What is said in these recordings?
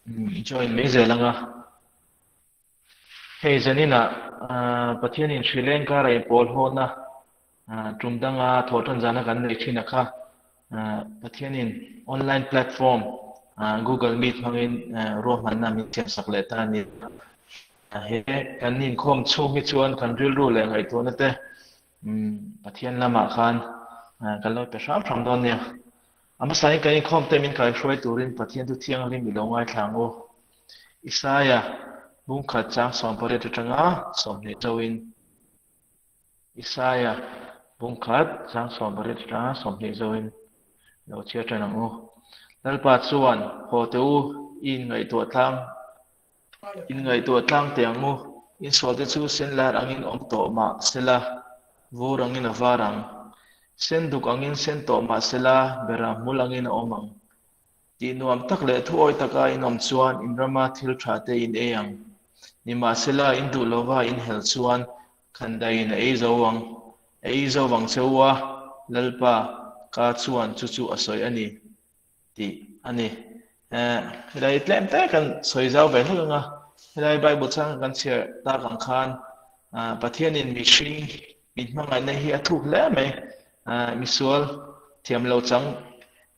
Join mai zel anga. Hei zaninah Pathianin Sri Lanka-a inpawl hawna tum danga thawhtan zana kan nei thin a kha. Pathianin online platform Google Meet hmangin ruahmanna min siamsak leh ta a ni. He kan inkhawm chhung hi chuan kan rilru leh ngaihtuahna te Pathian lamah khan kan lo pe hram hram dawn nia. A hmasain kan inkhawm te min kaihruai turin Pathian thu thianghlim i lo ngaithla ang u. Isaia bungkhat chang 18 atanga 20 zoin. Isaia bungkhat chang 18 atanga 20 zoin lo chhiar tan ang u. Lalpa chuan, Haw teh u, i inngaihtuah tlang Inngaihtuah tlang teh ang u, insualte chu sen lar angin awm tawh mah sela, vur angin a var ang. Sen duk angin sen tawh mah sela, berah hmul angin a awm ang. Tih nuam tak leh thuawi taka in awm chuan in rama thil tha te in ei ang. Nimahsela, in duh lova in hel chuan khandaiin a ei zo ang, a ei zo vang che u a, Lalpa ka chuan chu chu a sawi a ni. tih a ni. Helai tlem te kan sawi zau ve hlek anga, helai Bible chang kan chhiar tak ang khan Pathianin mihring min hmangaihna hi a thuk hle mai. Misual thiam lo chang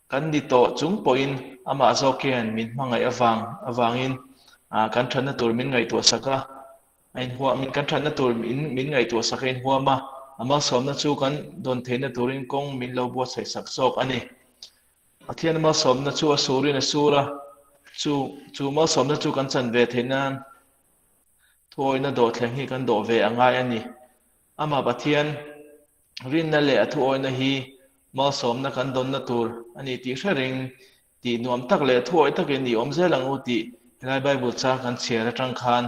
kan ni tawh chung pawhin amah zawk hian min hmangaih avang avangin kan thatna tur min ngaihtuah sak a, A inhuah min kan thatna tur min min ngaihtuah sak a inhuam a, a malsawmna chu kan dawn theihna turin kawng min lo buatsaih sak zawk a ni. Pathian malsawmna chu a surin a sur a, chu chu malsawmna chu kan chan ve theih nan thuawihna dawhthleng hi kan dawh ve a ngai a ni. Amah Pathian rinna leh a thuawihna hi malsawmna kan dawnna tur a ni tih hre reng tih nuam tak leh thuawih takin i awm zel ang u tih helai Bible chang kan chhiar atang khan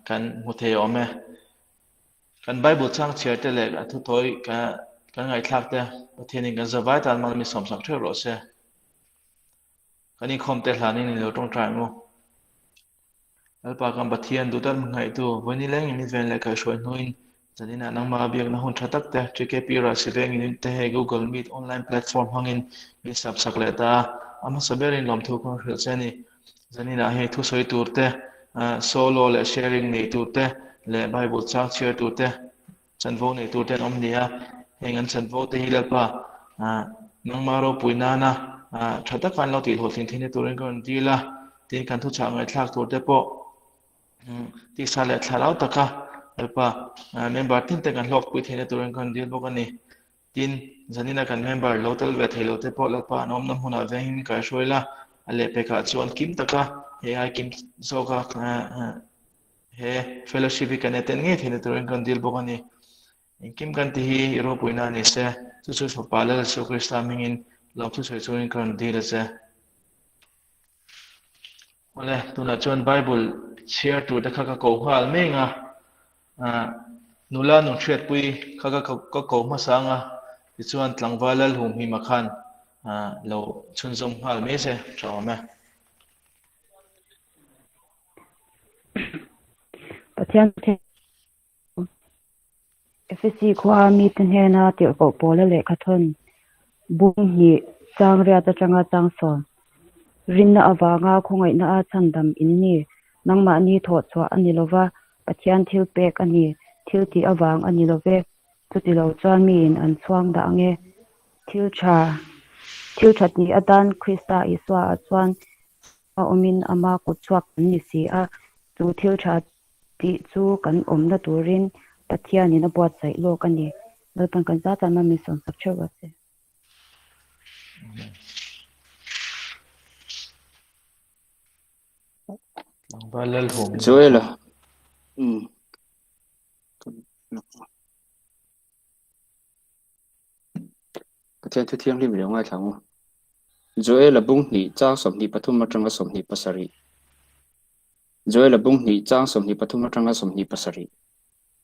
kan hmu thei awm e. Kan Bible chang chhiar te leh a thuthawi kan ngaihthlak te Pathianin kan zavai tan mal mi sawmsak theuh rawh se. Kan inkhawm te hlanin in lo tawngtai ang u. Lalpa kan Pathian duhtak min ngaihtu, vawi lengin min ven leh kaihhruai hnuin zaninah nangmah biakna hun tha tak te TKP Rasi vengin te hei Google Meet online platform hmangin min sap sak leh ta a, a hmasa berin lawmthu ka hrilh che a ni. Zaninah hei thusawi tur te, solo leh sharing nei tur te leh Bible chang chhiar tur te Chanvo nei tur te an awm ni a, heng an chanvo te hi Lalpa nangma ropui nana tha taka an lo tih hlawhtling theihna turin ka rawn dil a, tin kan thuchah ngaihthlak tur te pawh tisa leh thlarau taka Lalpa member tin te kan hlawkpui theihna turin ka rawn dil bawk a ni. Tin, zanina kan member lo tel ve thei lo te pawh Lalpa an awmna hmunah vengin kaihruai la, a lehpekah chuan kim taka hei ai kim zawka He fellowship hi kan attend ngei theihna turin kan dil bawk a ni. Engkim kan ti hi i ropuina a ni se, chu chu Fapa Lal Isua Krista hmingin lawmthu sawi chungin ka rawn dil a che. Awle, tunah chuan Bible chhiar tur te kha ka ko nghal meng a, nula nunhriatpui kha ka ko hmasa ang a, tichuan tlangval Lal Humhima khan lo chhunzawm nghal mai se tha awm e. Pathian Efesi khua mite hnena tirhkoh pawla lehkhathawn bung hnih chang riat atanga chang sawm. Rinna avanga khawngaihna a chhandam in ni. Nangmahni thawhchhuah a ni lova, Pathian thil pek a ni, thil tih avang a ni love. Chuti lo chuan miin an chhuang dah ange. Thil tha, thil that ni atan Krista Isua ah chuan a awmin ama kut chhuak kan ni si a, chu thil tha tih chu kan awmna turin Pathianin a buatsaih lawk a ni. Lalpan kan zat ah min sawmsak theuh a che. Joel-a. Pathian thu thianghlim leh ngaithla ang u. Joel-a bung hnih chang 23 atanga 27. Joel-a bung hnih chang 23 atanga 27.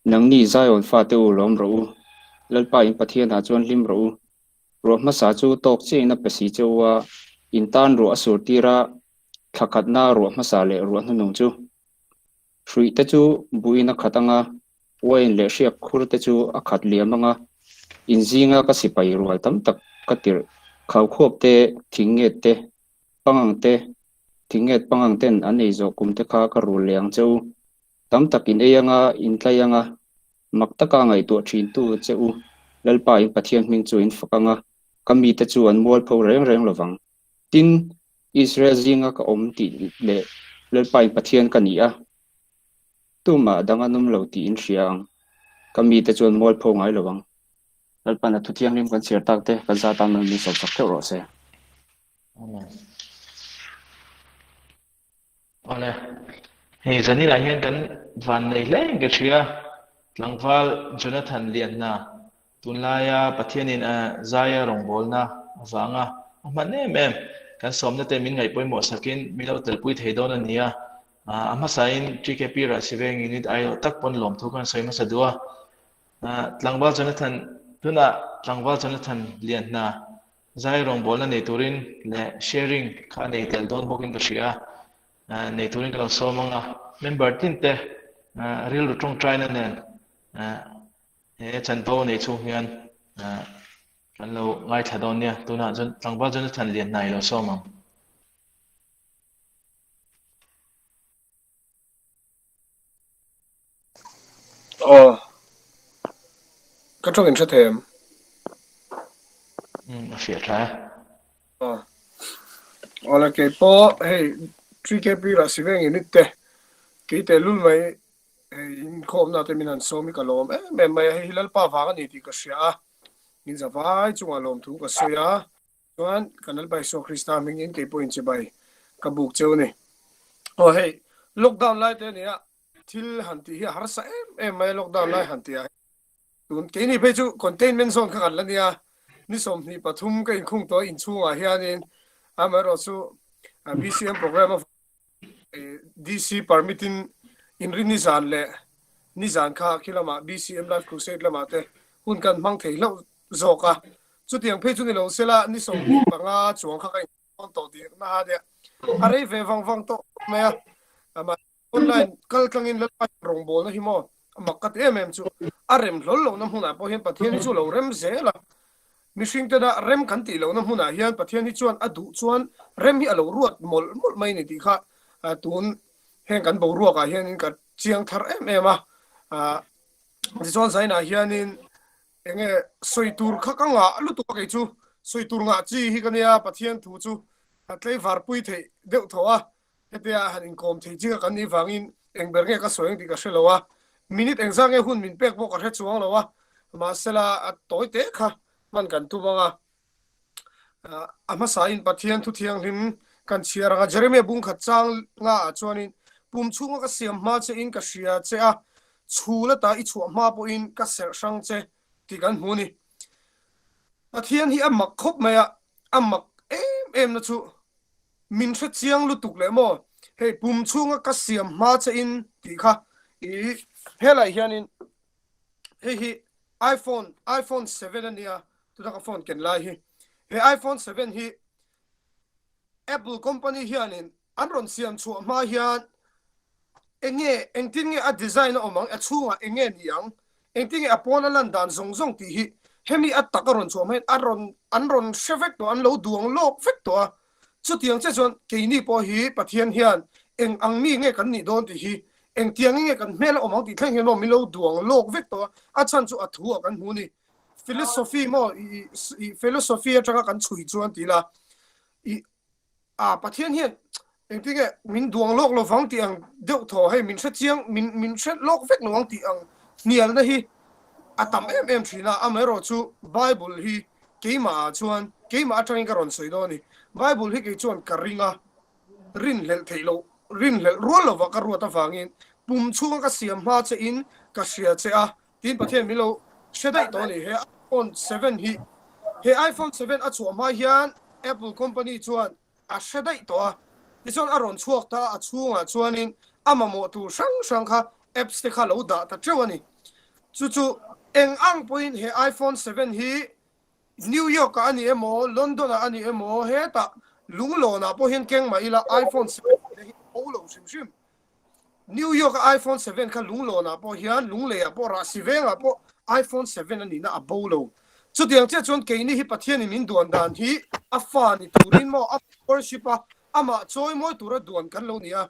Nangni Zion fate u lawm rawh u, Lalpa in Pathianah chuan hlim rawh u. Ruah hmasa chu tawk chiahin a pe si che u a, in tan ruah a sur tir a, thla khatna ruah hmasa leh ruah hnuhnung chu. Hruih te chu buin a khat anga, uain leh hriak khur te chu a khat liam anga, in zinga ka sipai rual tam tak ka tirh, khaukhuap te, thing nget te, pangang te, Thingnget pangang ten an ei zawh kum te kha ka rul leh ang che u. Tam tak in ei anga, in tlai anga, mak taka ngaihtuah thin tu che u Lalpa in Pathian hming chu in fak anga, ka mite chu an mualpho reng reng lovang. Tin, Israel zinga ka awm tih leh Lalpa in Pathian ka ni a, tumah dang an awm lo tih in hria ang. Ka mite chu an mualpho ngai lo ang. Lalpan a thu thianghlim kan chhiar tak te kan za tan man min sawmsak theuh rawh se. Amen. Awle. Hei zaninah hian kan van nei hle in ka hria. Tlangval Jonathan Lianhna tunlaia Pathianin a zaia rawngbawlna avanga a hman em em kan sawmna te min ngaih pawimawh sakin min lo telpui thei dawn a ni a. A hmasain TKP Rahsiveng Unit aiawh tak pawn lawmthu kan sawi hmasa duh a. Tlangval Jonathan tunah Tlangval Jonathan Lianhna Zai rawngbawlna nei turin leh sharing kha a nei tel dawn bawkin ka hria a, nei turin ka lo sawm ang a. Member tin te rilru tawngtaina nen he chanvo nei chhung hian kan lo ngaithla dawn nia. Tunah chuan tlangval Jonathan Lianhna i lo sawm ang. Aw. Ka tawng in hre thei em? Um, a hriat tha e. Aw. Aw la kei pawh hei 3KP rah si veng unit te kei te lul mai hei inkhawmna te min han sawm hi ka lawm em em mai a, hei hi Lalpa vang a ni tih ka hria a, min zavai chungah lawmthu ka sawi a. Chuan kan Lalpa Isua Krista hmingin kei pawhin chibai ka buk cheu a ni. Aw hei, lockdown lai te a nia, thil han tih hi a harsa em em mai a lockdown lai han tih ah hian. Tun keini phei chu containment zone kha kan la nia, ni 23 ka inkhung tawh a inchhungah hianin amaherawh chu BCM program avang DC permit in inrinni zan leh nizan kha khi lamah BCM Life Crusade lamah te hun kan hmang thei hlauh zawk a. Chutiang phei chu ni lo sela ni 25 chuang kha ka intawn tawh tih na a nia. A rei ve vang vang tawh mai a. Amah online kal tlangin Lalpa rawngbawlna hi maw a mak ka ti em em chu. A rem hlawl lohna hmunah pawh hian Pathian hi chu lo rem zel a. Mihring tena rem kan tih lohna hmunah hian Pathian hi chuan a duh chuan rem hi a lo ruat mawlh mawlh mai ni tih kha tun heng kan boruakah hianin ka chiang thar em em a. Tichuan Zainah hianin Enge sawi tur kha ka ngah lutuk a kei chu sawi tur ngah chi hi ka nia Pathian thu chu a tleivar pui theih deuh tho a, hetia han inkawm thei chi kha kan nih vangin eng ber nge ka sawi ang tih ka hre lo a, minute engzah nge hun min pek pawh ka hre chuang lo a, mahsela a tawi te kha hman kan tum ang a. A hmasain Pathian thu thianghlim kan chhiar ang a, Jeremia bung khat chang ngaah chuanin, Pum chhunga ka siam hma chein ka hria che a, chhul ata i chhuah hma pawhin ka serh hrang che tih kan hmu a ni. Pathian hi a mak khawp mai a, a mak em em na chu min hre chiang lutuk leh maw, hei pum chhunga ka siam hma chein tih kha i helai hianin hei hi iPhone iPhone 7 a nia tuna ka phone ken lai hi he iPhone 7 hi Apple company hianin an rawn siam chhuah hma hian enge engtin nge a design a awm ang a chhungah enge ni ang engtin nge a pawn a lan dan zawng zawng tih hi hemi a tak a rawn chhuah hma hian a rawn an rawn hre vek tawh an lo duang lawk vek tawh a Chutiang che chuan keini pawh hi Pathian hian eng ang mi nge kan nih dawn tih hi, engtiangin nge kan hmel a awm ang tih thleng hian maw min lo duang lawk vek tawh a, a chhan chu a thu ah kan hmu a ni. Philosophy maw i i philosophy atanga kan chhui chuan ti ila i a Pathian hian engtin nge min duang lawk lovang tih ang deuh thaw hei min hre chiang min min hre lawk vek lo ang tih ang hnialna hi a tam em em thin a, amaherawh chu Bible hi Keimah ah chuan, keimah atangin ka rawn sawi dawn a ni. Bible hi kei chuan ka ring a, rinhlelh theih loh, rinhlelh rual lova ka ruat avangin pum chhunga ka siam hma che in ka hria che a, tiin Pathian min lo hre daih tawh a ni. He iPhone 7 hi, he iPhone 7 a chhuah hma hian Apple company chuan a hre daih tawh a, tichuan a rawn chhuak ta a, a chhungah chuanin a mamawh tur hrang hrang kha apps te kha lo dah ta teuh a ni. Chu chu eng ang pawhin he iPhone 7 hi New York ah a ni emaw, London ah a ni emaw, hetah Lunglawnah pawh hian keng mah ila iPhone 7 te hi a bo lo hrim hrim. New York a iPhone 7 kha Lunglawnah pawh hian, Lungleiah pawh, Rahsivengah pawh iPhone 7 a nihna a bo lo. Chutiang chiah chuan keini hi Pathianin min duan dan hi a fa ni turin maw, a worship a, Amah chawimawi tura duan kan lo ni a.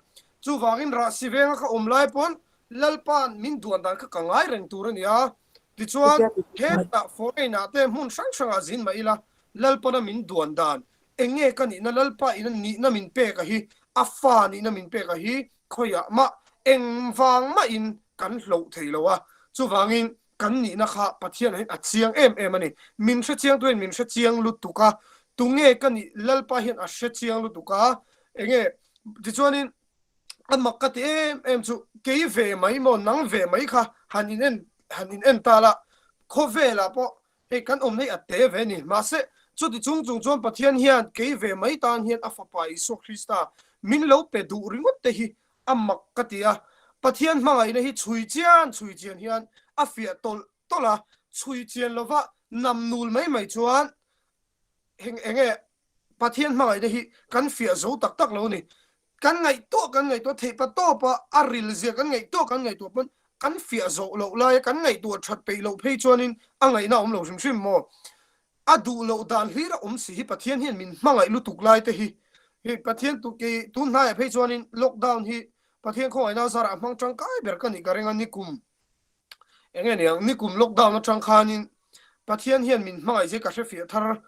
Chuvangin rahsi venga ka awm lai pawn Lalpa'n min duan dan kha ka ngai reng tur a ni a. Tichuan, hetah foreign-ah te hmun hrang hrangah zin mah ila, Lalpana min duan dan, eng nge ka nihna Lalpa ina nihna min pek a hi, a fa nihna min pek a hi khawiah mah eng vang mahin kan hloh thei lo a. Chuvangin, kan nihna kha Pathian hian a chiang em em a ni. Min hre chiang tuin min hre chiang lutuk a, tunge ka nih Lalpa hian a hre chiang lutuk a, enge tichuanin a mak ka ti em em chu kei ve mai maw nang ve mai kha han in en han in en ta la khawvelah pawh hei kan awm hei a te ve ni mahse chuti chung chung chuan Pathian hian kei ve mai tan hian a fapa Isua Krista min lo pe duh ringawt te hi a mak ka ti a, Pathian hmangaihna hi chhui chian chhui chian hian a fiah tawlh tawlh a, chhui chian lova nam nul mai mai chuan eng enge Pathian hmangaihna hi kan fiah zo tak tak lo a ni. Kan ngaihtuah kan ngaihtuah theih pa tawp a, a ril zia kan ngaihtuah kan ngaihtuah pawn kan fiah zawh loh laia kan ngaihtuah that peih loh phei chuanin a ngaihna a awm lo hrim hrim maw? A duh loh dan hlir a awm si hi Pathian hian min hmangaih lutuk lai te hi hei Pathian tu kei tun hnaiah phei chuanin lockdown hi Pathian khawngaihna zarah a hmang tangkai ber ka nih ka ring a nikum eng nge niang nikum lockdown atang khanin Pathian hian min hmangaih zia ka hre fiah thar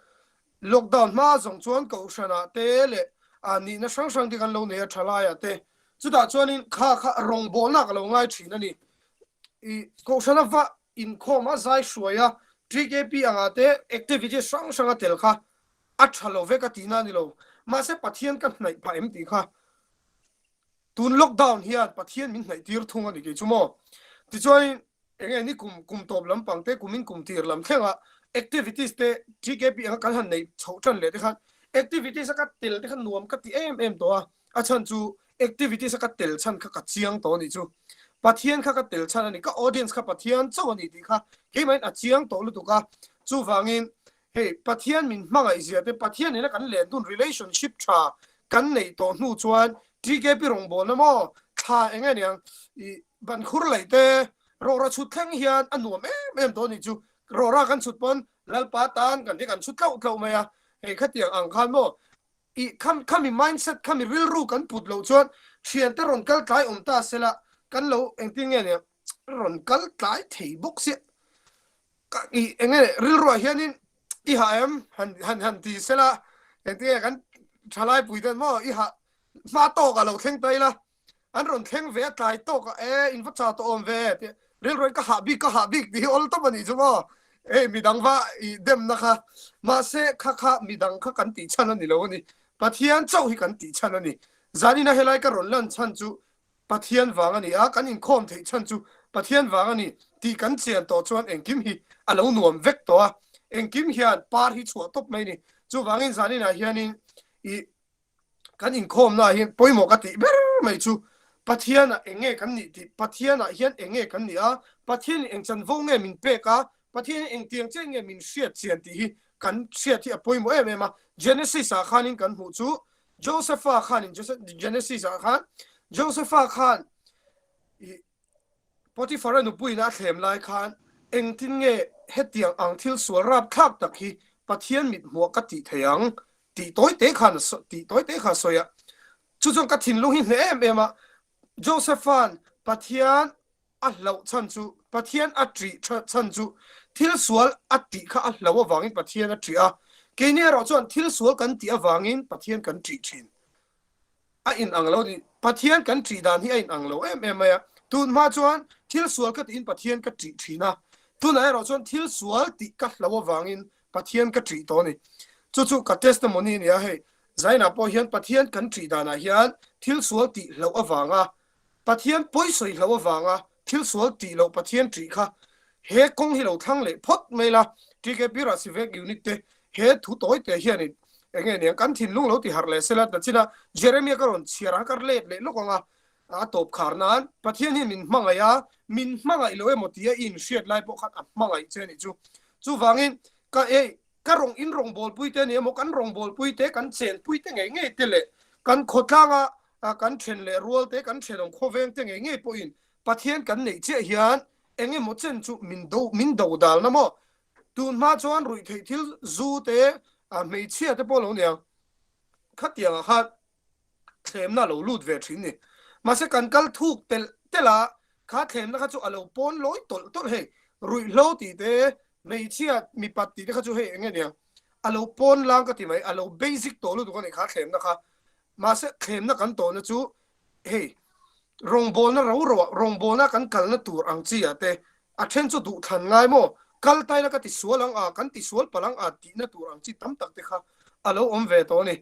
lockdown hma zawng chuan kohhranah te leh a nihna hrang hrang te kan lo nei a tha laiah te chutah chuanin kha kha rawngbawlna ka lo ngai thin a ni i kohhrana va Inkhawm a zai hruai a, TKP anga te activities hrang hrang a tel kha a tha lo ve ka tihna a ni lo. Mahse Pathian ka hnaih phah em tih kha tun lockdown hian Pathian min hnaih tir thung a ni kei chu maw. Tichuanin enge ni kum kum tawp lampang te kumin kum tir lam thlenga activities te TKP anga kan han neih chhoh tan leh te khan activities a ka tel te kha nuam ka ti em em tawh a, a chhan chu Activities a ka tel chhan kha ka chiang tawh a nih chu. Pathian kha ka tel chhan a ni, ka audience kha Pathian chauh a ni tih kha keimahin a chiang tawh lutuk a. Chuvangin hei Pathian min hmangaih zia te, Pathian nena kan len dun relationship tha kan neih tawh hnu chuan TKP rawngbawlna maw thla eng nge niang i ban khur laih te rawhra chhut thleng hian a nuam em em tawh a nih chu. Rawhra kan chhut pawn Lalpa tan kan ti kan chhut tlauh tlauh mai a, hei khatiang ang khan maw I kham khami mindset khami rilru kan put loh chuan thiante rawn kal tlai awm ta sela kan lo engtin nge nia rawn kal tlai thei bawk sia ka i enge rilruah hianin i hah em han han han ti sela engtin nge kan thalai pui ten maw i hah hma tawk a lo thleng ta ila An rawn thleng ve a tlai tawk a, e in va cha tawh awm ve tih rilruin ka hah bik ka hah bik tih hi awl tawp a nih chu maw. Hei midang va i demna kha mahse kha kha midang kha kan tih chhan a ni lo a ni. Pathian chauh hi kan tih chhan a ni. Zanina helai ka rawn lan chhan chu Pathian vang a ni a, kan inkhawm theih chhan chu Pathian vang a ni tih kan chian tawh chuan engkim hi a lo nuam vek tawh a, engkim hian par hi chhuah tawp mai a ni. Chuvangin zaninah hianin i kan inkhawmna ah hian pawimawh ka tih ber mai chu Pathianah eng nge kan nih tih, Pathianah hian eng nge kan nih a, Pathianin eng chanvo nge min pek a, Pathianin eng tiang chiah nge min hriat chian tih hi kan hriat hi a pawimawh em em a. Genesis ah khanin kan hmuh chu Josepha khanin Genesis ah khan Josepha khan i Potiphar-a nupuiin a thlem lai khan engtin nge hetiang ang thil sual rapthlak tak hi Pathian mithmuah ka tih thei ang tih tawi te khan tih tawi te kha a sawi a. Chu chuan ka thinlung hi hneh em em a, Joseph-a'n Pathian a hlauh chhan chu, Pathian a ṭih chhan chu thil sual a tih kha a hlauh avangin Pathian a ṭih a, keini erawh chuan thil sual kan tih avangin Pathian kan ṭih ṭhin. A in ang lo ni. Pathian kan ṭih dan hi a in ang lo em em mai a. Tun hma chuan thil sual ka tiin Pathian ka ṭih ṭhin a. Tunah erawh chuan thil sual tih ka hlo avangin Pathian ka ṭih tawh a ni. Chu chu ka testimony a ni a, hei Zainah pawh hian Pathian kan ṭih danah hian thil sual tih hloh avanga Pathian pawisawi hloh avanga thil sual tih loh Pathian ṭih kha he kawng hi lo thlang leh phawt mai la, TKP Rahsivek Unit te he thu tawi te hianin eng nge niang kan thinlung lo ti harh leh sela tachina Jeremia ka rawn chhiar a ka let leh lawk ang a, a tawp khar nan Pathian hian min hmangaih a, min hmangaih lo emaw tia i inhriat lai pawh khan a hmangaih che a nih chu. Chuvangin ka ei Ka rawng in rawngbawlpui te a ni emaw, kan rawngbawlpui te, kan chenpui te ngei ngei te leh kan khawtlanga kan then leh rual te, kan thenawm khawveng te ngei ngei pawhin Pathian kan neih chiah hian eng emaw chen chu min do min do dalna maw? Tun hma chuan ruihtheih thil zu te, hmeichhia te pawh lo niang khatiangah khan. thlemna a lo lut ve thin ni. Mahse kan kal thuk telh telh a, kha thlemna kha chu a lo pawn lawi tawlh tawlh hei, ruihhlo tih te, hmeichhia mipat tih te kha chu hei eng nge nia, a lo pawn lang ka ti mai, a lo basic tawh lutuk a nih kha thlemna kha. Mahse thlemna kan tawhna chu hei rawngbawlna ro ro ah rawngbawlna kan kalna tur ang chi ah te a then chu duh thlan ngai maw kal taila ka ti sual ang a kan ti sual palh ang a tihna tur ang chi tam tak te kha a lo awm ve tawh a ni.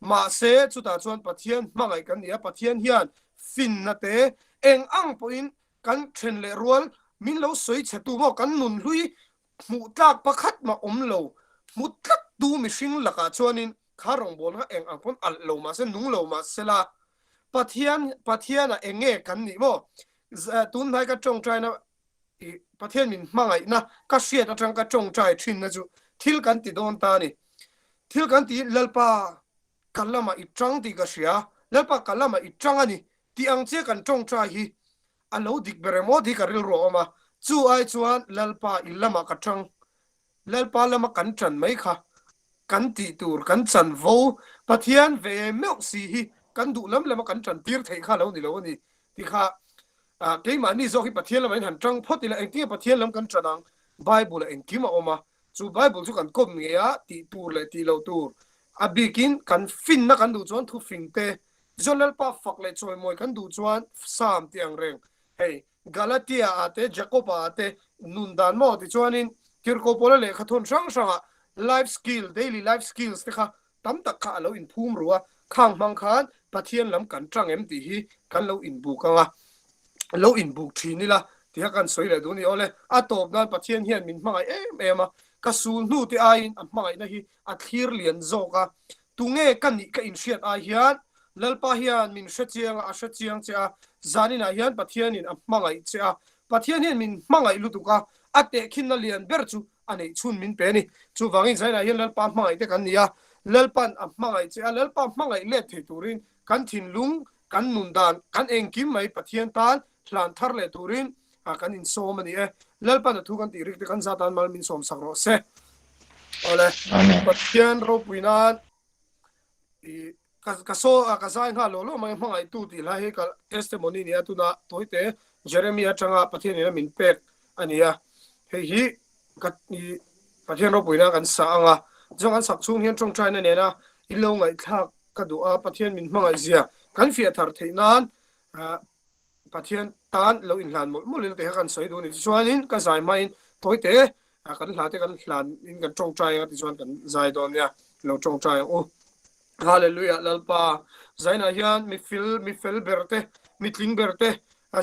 Mahse chutah chuan Pathian hmangaih kan ni a, Pathian hian finna te eng ang pawhin kan then leh rual min lo sawi chhe tu maw kan nun hlui hmuh tlak pakhat mah awm lo hmu tlat tu mihring lakah chuanin kha rawngbawlna kha eng ang pawn alh lo mahse nung lo mahse la Pathian Pathianah eng nge kan nih maw tunhnai ka tawngtaina i Pathian min hmangaihna ka hriat atang ka tawngtai thinna chu thil kan ti dawn ta a ni thil kan ti Lalpa ka lamah i tang tih ka hria Lalpa ka lamah i tang a ni tih ang che kan tawngtai hi a lo dik ber em aw tih ka rilru a awm a, chu ai chuan Lalpa i lamah ka tang, Lalpa lama kan tan mai kha kan tih tur kan chanvo Pathian ve meuh si hi kan duh lam lama kan tan tir theih kha lo ni lo a ni tih kha keimahni zawk hi Pathian lamah in han tang phawt ila engtinge Pathian lam kan tan ang Bible ah engkim a awm a, chu Bible chu kan kawp ngei a tih tur leh tih loh tur a bikin kan finna kan duh chuan thufing te Tichuan Lalpa fak leh chawimawi kan duh chuan Psalm tih ang reng hei Galatia ah te Jacob ah te nun dan maw tichuanin Tirhkoh Paula lehkha thawn hrang hrangah life skill, daily life skills te kha tam tak kha a lo inphum ru a, khang hmang khan Pathian lam kan tang em tih hi kan lo inbuk ang a, lo inbuk thin ila tih kha kan sawi leh duh a ni. Awle, a tawp nan Pathian hian min hmangaih em em a, ka sul hnu te aiin a hmangaihna hi a thlir lian zawk a, Tunge ka nih ka inhriat ai hian Lalpa hian min hre chiang a, a hre chiang che a, zaninah hian Pathianin a hmangaih che a, Pathian hian min hmangaih lutuk a, a tehkhinna lian ber chu a neih chhun min pe a ni. Chuvangin zaninah hian Lalpa hmangaih te kan ni a, Lalpan a hmangaih che a, Lalpa hmangaih let thei turin kan thinlung, kan nun dan, kan engkim mai Pathian tan hlan thar leh turin kan insawm a ni e. Lalpan a thu kan tih rik te kan zat tan mal min sawm sak rawh se. Awle, Pathian ropui nan i ka ka saw ka zai nghal lo lo mai hmangaihtu tih lai hi ka testimony nia tuna tawite Jeremy atanga Pathian ina min pek a ni a. Hei hi ka i Pathian ropui nan kan sa anga chuan kan sak chhung hian tawngtaina nena in lo ngaihthlak ka duh a Pathian min hmangaih zia kan fiah thar theih nan Pathian tan lo inhlan mawlh mawlh ila tih kha kan sawi duh a ni. Tichuanin ka zai hmain tawite kan hla te kan hlan in kan tawngtai anga tichuan kan zai dawn nia lo tawngtai ang u. Hallelujah Lalpa zainah hian mi fil mi fel ber te mi tling ber te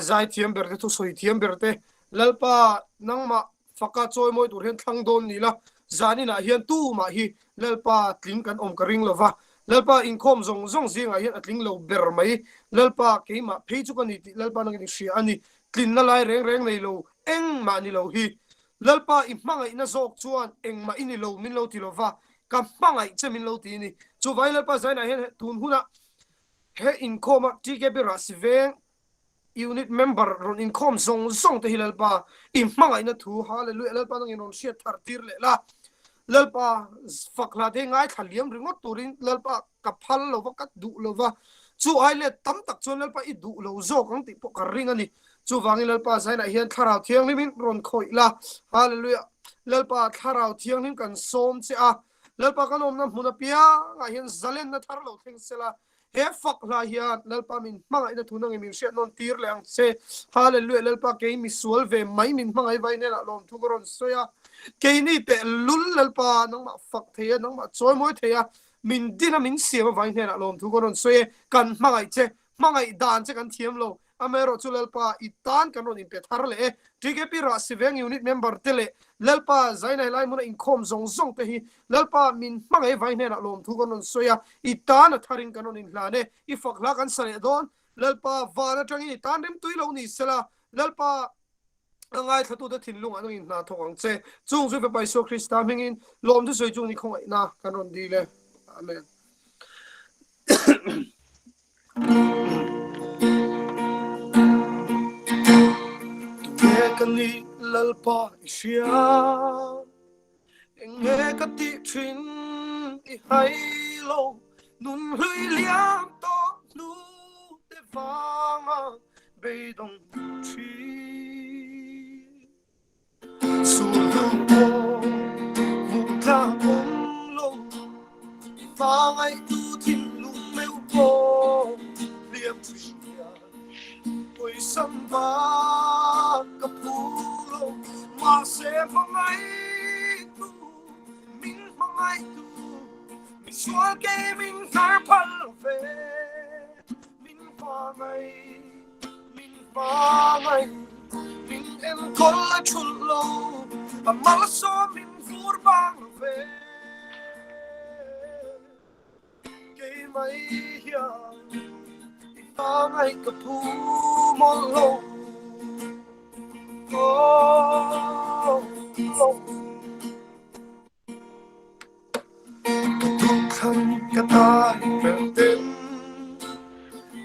zai thiam ber te thusawi thiam ber te Lalpa nangmah Faka chawimawi tur hian thlang dawn ni la, zaninah hian tumah hi Lalpa tling kan awm ka ring lo va, Lalpa inkhawm zawng zawng zingah hian a tling lo ber mai. Lalpa keimah phei chu ka ni tih Lalpa nangin i hria a ni. Tlinna lai reng reng nei lo, engmah ni lo hi. Lalpa i hmangaihna zawk chuan engmah i ni lo min lo ti lo va, ka hmangaih che min lo ti a ni. Chuvangin Lalpa zainah hian tun huna he inkhawma TKP Rahsi Veng, Unit member rawn inkhawm zawng zawng te hi Lalpa i hmangaihna thu Hallelujah Lalpa nangin rawn hriat thar tir leh la Lalpa fak hla te ngaithla liam ringawt turin Lalpa ka phal lova ka duh lova chu ai let tam tak chuan Lalpa i duh lo zawk ang tih pawh ka ring a ni chuvangin Lalpa zainah hian thlarau thianghlimin rawn khawih la Hallelujah Lalpa thlarau thianghlim kan sawm che a Lalpa kan awmna hmun apiangah hian zalenna thar lo thleng sela He fak hla hian Lalpa min hmangaihna thu nangin min hriat nawn tir leh ang che. Hallelujah Lalpa kei misual ve mai min hmangaih vai hnenah lawmthu ka rawn sawi a. Keini teh lul Lalpa nangmah fak thei a, nangmah chawimawi thei a, min din a min siam a vai hnenah lawmthu ka rawn sawi e. Kan hmangaih che, hmangaih dan che kan thiam lo. Amaherawh chu Lalpa i tan kan rawn inpe thar leh e. TKP Rahsiveng Unit member te leh Lalpa Zainai lai hmuna inkhawm zawng zawng te hi Lalpa min hmangaih vai hnenah lawmthu kan rawn sawi a, i tan a tharin kan rawn inhlan e. I fak hla kan sa leh dawn. Lalpa van atangin i tan rimtui lo ni sela, Lalpa a ngaithlatute thinlungah nangin hna thawk ang che. Chung chu Fapa Isua Krista hmingin lawmthu sawi chung ni khawngaihna kan rawn dil e. Amen. Tunge ka nih Lalpa i hria Enge ka tih thin i hai lo Nun hlui liam tawh hnu. vanga beidawng thin. Sulhnu pawh hmuh tlak awm lo, i hma ngaihtu thinlung meuh pawh hliam thu hria. Pawisam bak ka phu lo, mahse hmangaihtu, min hmangaihtu, mi sual kei min hnar phal lo ve. Min hmangaih, min hmangaih, min enkawl a thulh lo, a malsawm min vur bang lo ve. Keimah hian i hmangaih ka phu mawlh lo. Oh, oh. Ka duhthlan ka tai ber ten,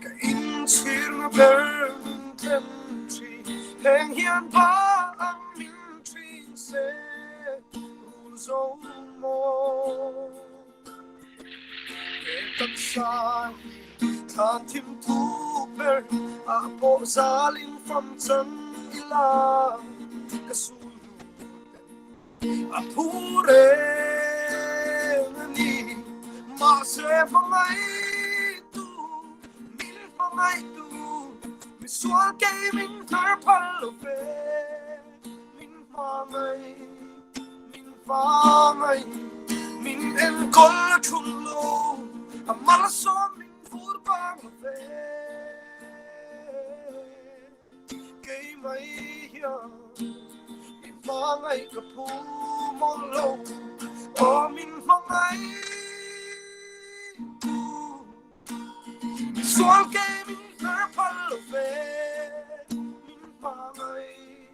ka inchhirna ber min them thin. Heng hian ba ang min thin se, rul zo maw. He taksa hi thlan thim thu ber ah pawh zalin fam chan ila ka sul hnu ten a phu reng a ni. Mahse hmangaihtu min hmangaihtu misual kei min thar phal lo ve min hmangaih. Min hmangaih, min enkawl a thum lo, a malsawm min vur bang lo ve. Keimah hian i hmangaih ka phu mawlh lo, aw min hmangaih tu. Misual kei min hnar phal lo ve, min hmangaih.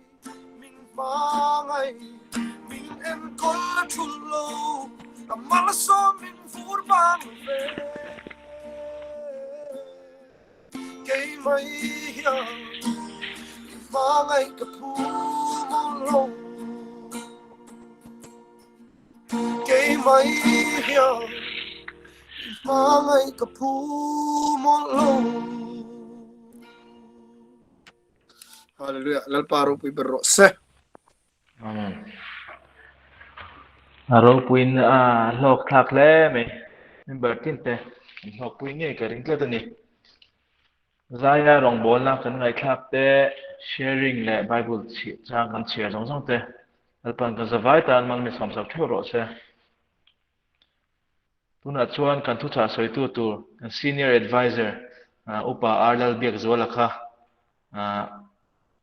Min hmangaih, min enkawl a thulh lo, a malsawm min vur bang ve. Keimah hian i hmangaih ka phu mawlh lo. Keimah hian i hmangaih ka phu mawlh lo. Hallelujah. Lalpa ropui ber rawh se. Amen. A ropuiin a hlawk thlak hle mai. Member tin te an hlawkpui ngei ka ring tlat a ni. Zaia rawngbawlna kan ngaihthlak te, sharing leh Bible chang kan chhiar zawng zawng te Lalpa'n kan zavai tan mal mi sawmsak theuh rawh se. Tunah chuan kan thuchah sawitu tur kan Senior Adviser Upa R Lalbiakzuala kha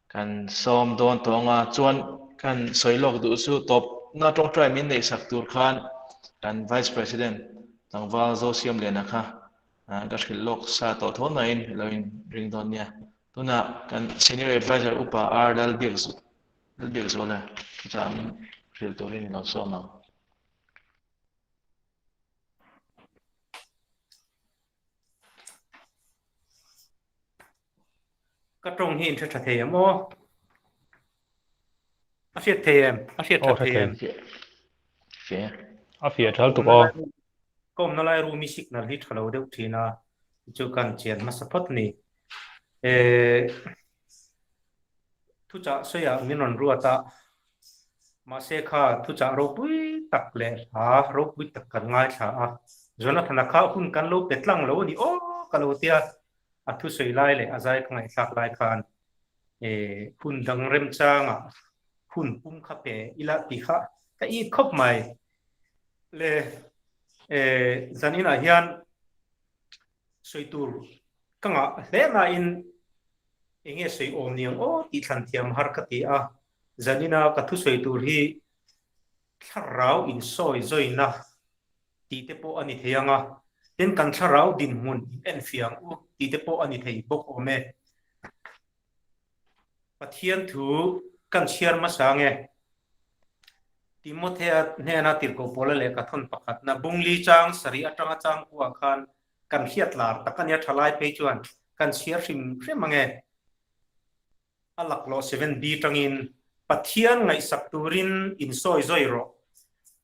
kan sawm dawn tawh ang a, chuan kan sawi lawk duh chu tawpna tawngtai min neihsak tur khan kan Vice President tlangval Zosiamliana kha ka hrilh lawk sa tawh tho nain i lo inring dawn nia. Tunah kan Senior Adviser Upa R Lalbiakzuala thuchah min hrilh turin i lo sawm ang. Ka tawng hi in hre tha thei em aw? A hriat thei em? A hriat tha thei em? A fiah thal tuk aw. Ka awmna lai room i signal hi tha lo deuh thin a, chu kan chian hmasa phawt ni. Eh Thuchah sawiah min rawn ruat a, mahse kha thuchah ropui tak leh hla ropui tak kan ngaithla a, Jonathana kha hun kan lo pe tlang lo a ni aw ka lo tia, a thusawi lai leh a zai ka ngaihthlak lai khan hun dang remchangah hun pum kha pe ila tih kha ka it khawp mai. Le zaninah hian sawi tur ka ngah hle nain Eng nge sawi awm ni ang aw tih thlan thiam har ka ti a, zanina ka thusawi tur hi thlarau insawi zawina tih te pawh a ni thei ang a, tin kan thlarau dinhmun in enfiah ang u tih te pawh a ni thei bawk awm e. Pathian thu kan chhiar hmasa ang e. Timothea hnena tirhkoh pawla lehkha thawn pakhatna Bungli chang sarih atanga changkuah khan Kan hriat lar tak a nia thalai phei chuan kan chhiar hrim hrim ang e. A laklawh 7B tangin Pathian ngaihsak turin insawi zawi rawh.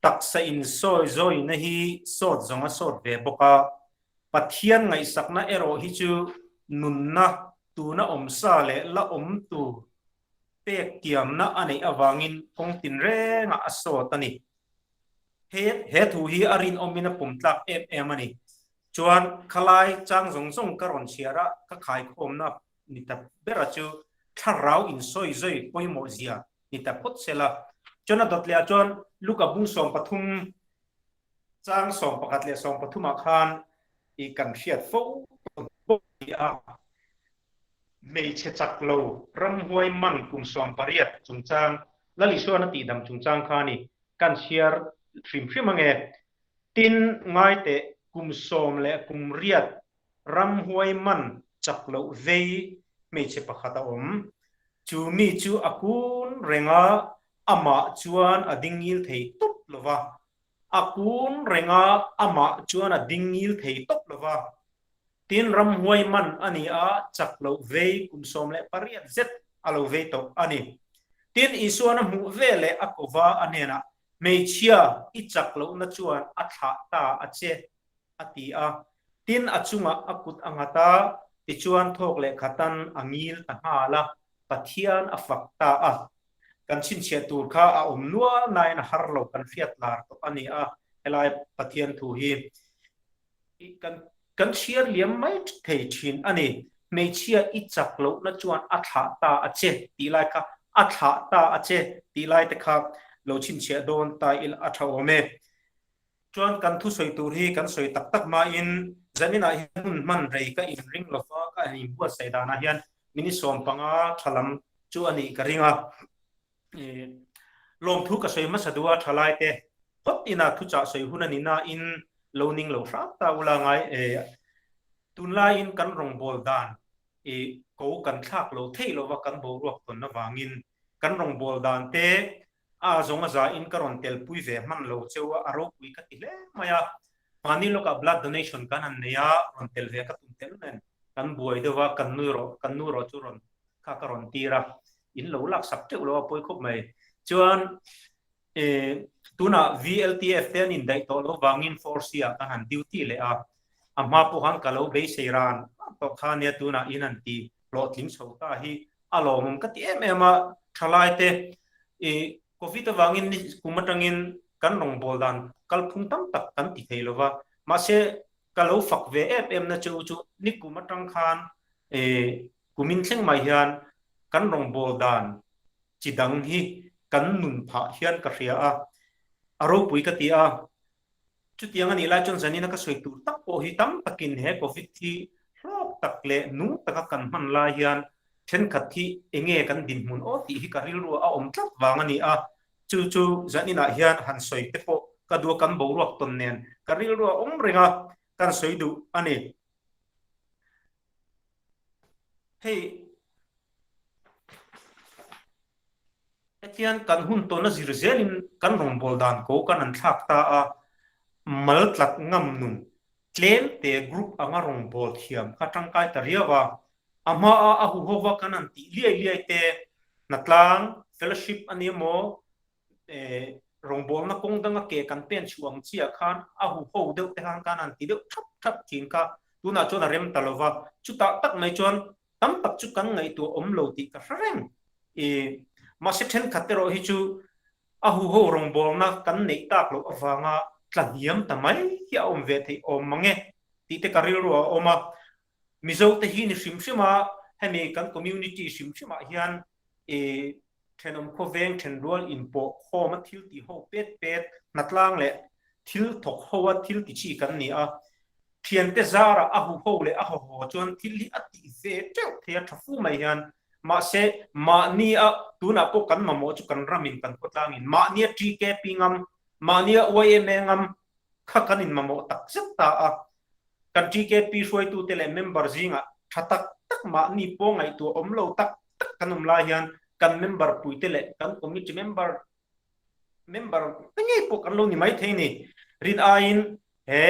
Taksa insawi zawina hi sawt zawng a sawt ve bawk a, Pathian ngaihsakna erawh hi chu. Nunna tuna awm sa leh la awm tur pek tiamna a neih avangin kawng tinrengah a sawt a ni. He he thu hi a rinawmin a pawm tlak em em a ni. Chuan khalai chang zawng zawng ka rawn chhiar a, ka khaikhawmna ni ta bera chu thlarau insawi zawi pawimawh zia ni ta phawt sela. Chuan a dawt leh ah chuan Luka bung 13 chang 11 leh 13 ah khan i kan hriat fo bawk a ni a. Hmeichhe chak lo ramhuai man kum 18 chungchang Lal Isuan a tihdam chungchang kha a ni. Kan chhiar hrim hrim ange. Tin, ngaiteh kum sawm leh kum riat ramhuai man chak loh vei hmeichhe pakhat a awm. Chu mi chu a kun reng a, amah chuan a ding ngil thei tawp lo va. A kun reng a, amah chuan a ding ngil thei tawp lo va. Tin, ramhuai man a ni a, chak loh vei kum 18 zet a lo vei tawh a ni. Tin, Isuan a hmuh ve leh a kova a hnenah, Hmeichhia, i chak lohna chuan a thlah ta a che, a ti a. Tin, a chungah a kut a nghat a, tichuan thawk leh khatan a ngil ta nghal a, Pathian a fak ta a. Kan chhinchhiah tur kha a awm nual nain a har lo kan hriat lar tawh a ni a, helai Pathian thu hi kan kan chhiar liam mai thei thin a ni. Hmeichhia i chak lohna chuan a thlah ta a che tih lai kha a thlah ta a che tih lai te kha lo chhinchhiah dawn ta ila a tha awm e. Chuan kan thusawi tur hi kan sawi tak tak hmain zaninah hian hun hman rei ka inring lo va, ka inbuatsaih danah hian minute 15 tha lam chu a nih ka ring a. Lawmthu ka sawi hmasa duh a thalai te phawt ina thuchah sawi hun a ni nain lo ning lo hram ta ula ngai e. Tunlaiin kan rawngbâwl dan i ko kan thlak lo theih lova kan boruak tawn avangin kan rawngbâwl dan te a zawng a zain ka rawn telpui ve hman lo cheu a, a ropui ka ti hle mai a. Mahni lawkah blood donation kan han nei a, rawn tel ve ka tum tel nen kan buai deuh a, kan nui rawh, kan nu rawh chu rawn kha ka rawn tir a, in lo lak sak teuh lo a pawi khawp mai. Chuan tunah VLTF te an indaih tawh lo vangin Force ah kan han duty leh a, a hma pawh khan ka lo beisei ran tawh kha nia tunah in han ti hlawhtling chho ta hi a lawmawm ka ti em em a, thalai te i Covid avangin ni kum atangin kan rawngbâwl dan kalphung tam tak kan ti thei lo va, mahse ka lo fak ve em em na chu chu ni kum atang khan i Kumin thleng mai hian kan rawngbâwl dan chi dang hi kan nun phah hian ka hria a, a ropui ka ti a. Chutiang a nih lai chuan zanina ka sawi tur tak pawh hi tam takin he Covid hi hlawk tak leh nung taka kan hman lai hian thenkhat hi enge kan dinhmun aw tih hi ka rilru a awm tlat vang a ni a. Chu chu zaninah hian han sawi te pawh ka duh a, kan boruak tawn nen ka rilru a awm reng a, kan sawi duh a ni. Hei hetian kan hun tawna zir zelin kan rawngbâwl dan ko kan an thlak ta a, mal tlat ngam nun tlem te group anga rawngbâwl thiam kha tangkai ta riau a, a hmaa a huhova kan han tih liai liai te hnatlang fellowship a ni emaw rawngbawlna kawng danga ke kan pen chhuah ang chiah khan a huho deuh te khan kan han ti deuh thap thap thin kha tunah chuan a rem ta lo va, chutah tak mai chuan tam tak chu kan ngaihtuah awm lo tih ka hre reng. I mahse thenkhat erawh hi chu a huho rawngbawlna kan neih tak loh avanga tla hniam ta mai hi a awm ve theih awm mang e tih te ka rilru a awm a. Mizo te hi ni hrim hrim a, hemi kan community hrim hrimah hian i Thenawm khawveng thenrual inpawh khawma thil ti ho pet pet, hnatlang leh thil thawk ho a thil ti chi kan ni a. Thiante zarah a huho leh a hawhaw chuan thil hi a tih ve teuh thei a tha fu mai hian. Mahse, mahnia tunah pawh kan mamawh chu kan ramin kan khawtlangin mahnia TKP ngam, mahnia YMA ngam kha kan inmamawh tak zet ta a. Kan TKP hruaitute leh member zingah tha tak tak mahni pawh ngaihtuah awm lo tak tak kan awm lai hian kan member puite leh kan committee member member te ngei pawh kan lo ni mai thei ni. Rin aiin he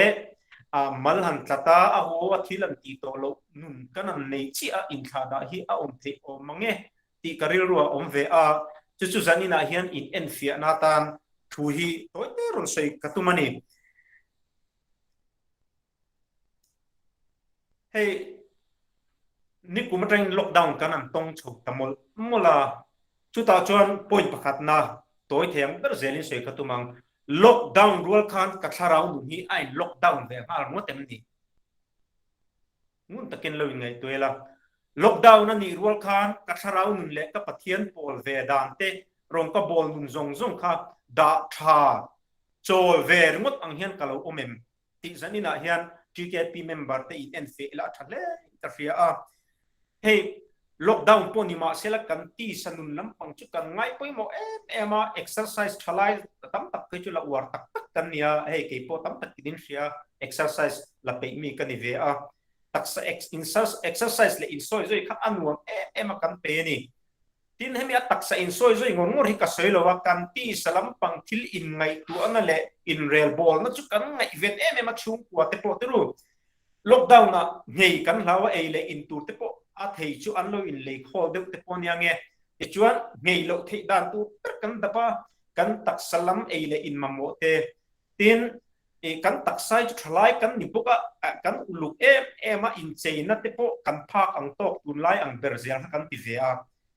mal han tlat a, a haw a thil an tih tawh loh nun kan han nei chiah a inthlahdah hi a awm theih awm mang e tih ka rilru a awm ve a, chu chu zaninah hian in enfiahna atan thu hi tawi te rawn sawi ka tum a ni. Hei. Nikum atangin lockdown kan an tawng chho ta mawlh mawlh a, chutah chuan point pakhatna tawi thei ang ber zelin sawi kha tum ang. Lockdown rual khan ka thlarau nun hi a in lockdown ve nghal ringawt em ni? Ngun takin lo inngaihtuah ila, lockdown a nih rual khan ka thlarau nun leh ka Pathian pawl ve dan te rawn ka bawl nun zawng zawng kha dah tha chawl ve ringawt ang hian ka lo awm em? Tih zan inah hian TKP member te in en feh ila a tha hle in ka hria a. Hei lockdown pawh ni mahsela kan tisa nun lampang chu kan ngai pawimawh em em a, exercise tha lai tam tak phei chu la uar tak tak kan ni a, hei kei pawh tam tak in hria exercise la peih mi ka ni ve a, taksa exercise leh insawi zui kha a nuam em em a kan pe a ni. Tin, hemi a taksa insawi zui ngawr ngawr hi ka sawi lo a, kan tisa lampang thil inngaihtuahna leh inrelbawlna chu kan ngaihven em em a, chhungkua te pawh tiru lockdown ah nghei kan hlau a, ei leh in tur te pawh a thei chu an lo inlei khawl deuh te pawh nia nge, tichuan nghei loh theih dan tur ber kan dap a, kan taksa lam ei leh in mamawh te, tin i kan taksa hi chu thalai kan ni bawk a, kan uluk em em a, incheina te pawh kan phak ang tawk tunlai ang ber zel kha kan ti ve a,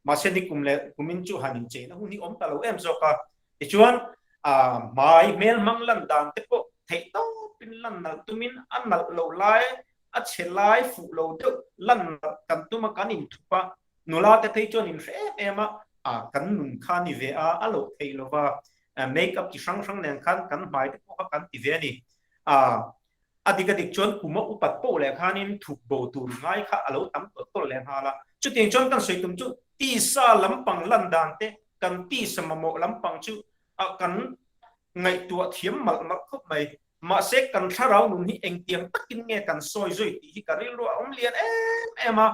mahse nikum leh kumin chu han incheina hun hi awm ta lo em zawk a, tichuan hmai hmel hmang lan dan te pawh theih tawpin lan nalh tumin a nalh lo lai, a chhe lai fuh lo deuh lan nalh kan tum a, kan inthup a, Nula te phei chuan in hre em em a, a kan nun kha ni ve a, a loh theih lo va, make up chi hrang hrang nen khan kan hmai te pawh kha kan ti ve a ni. A, a dik a dik chuan kum a upat poh leh khanin thuk bo tur ngai kha a lo tam tawlh tawlh leh nghal a. Chutiang chuan kan sawi tum chu tisa lampang lan dan te, kan tisa mamawh lampang chu a kan ngaihtuah thiam malh malh khawp mai. Mahse, kan thlarau nun hi engtiang takin nge kan sawi zui tih hi ka rilru a awm lian em em a.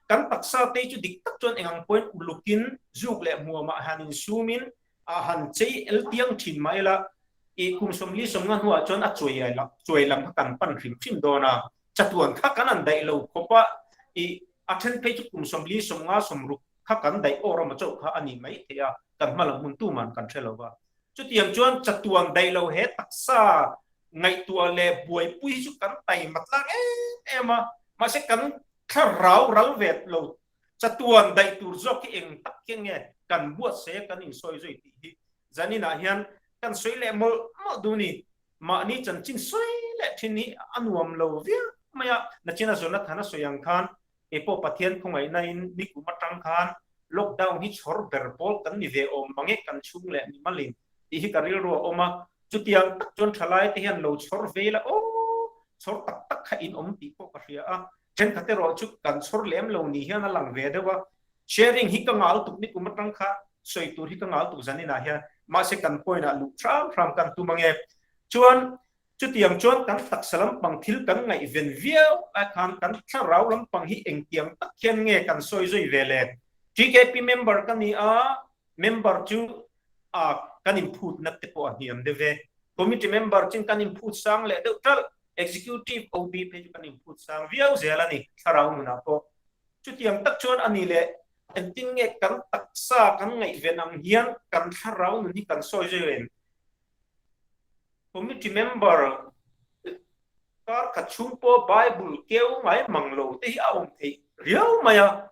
Kan taksa te chu dik tak chuan engang pawhin ulukin zuk leh hmuamah han insumin a han chei el tiang thin mah ila, i kum 40 sawmnga hnuah chuan a chuai chuai lam kha kan pan hrim hrim dawn a. Chatuan kha kan han daih lo khawp a, i a then phei chu kum 40 sawmnga 60 kha kan daih awr emaw chauh kha a ni mai thei a, kan hma lam hun tuman kan hre lo va. Chutiang chuan chatuan daih lo he taksa ngaihtuah leh buaipui hi chu kan taima tlang em em a, mahse kan thlarau ral ve lo chatuan daih tur zawk hi eng tak hian nge kan buatsaih a kan insawi zui tih hi zaninah hian kan sawi leh mawlh mawlh duh ni. Mahni chanchin sawi leh thin hi a nuam lo viau mai a, nachina Jonathan a sawi ang khan Kei pawh Pathian khawngaihna in nikum atang khan lockdown hi chhawr ber pawl kan ni ve awm mang e kan chhung leh mimalin tih hi ka rilru a awm a, chutiang tak chuan thalai te hian lo chhawr ve ila aw chhawr tak tak kha in awm tih pawh ka hria a, thenkhat erawh chu kan chhawr lem lo ni hian a lang ve deuh a, sharing hi ka ngal tuk nikum atang kha sawi tur hi ka ngal tuk zaninah hian mahse kan point ah luh hram hram kan tum ange chuan Chutiang chuan kan taksa lampang thil kan ngaihven viau lai khan kan thlarau lampang hi engtiang tak hian nge kan sawi zui ve le? TKP member ka ni a, member chu a kan inphutna te pawh a hniam deuh ve. Committee member chin kan inphut sang leh deuh ṭalh, Executive OB phei chu kan inphut sang viau zel a ni thlarau nunah pawh. Chutiang tak chuan a ni le, engtin nge kan taksa kan ngaihven ang hian kan thlarau nun hi kan sawi zui em? Committee member kar khat chhung pawh Bible keu ngai mang lo te hi a awm theih riau mai a,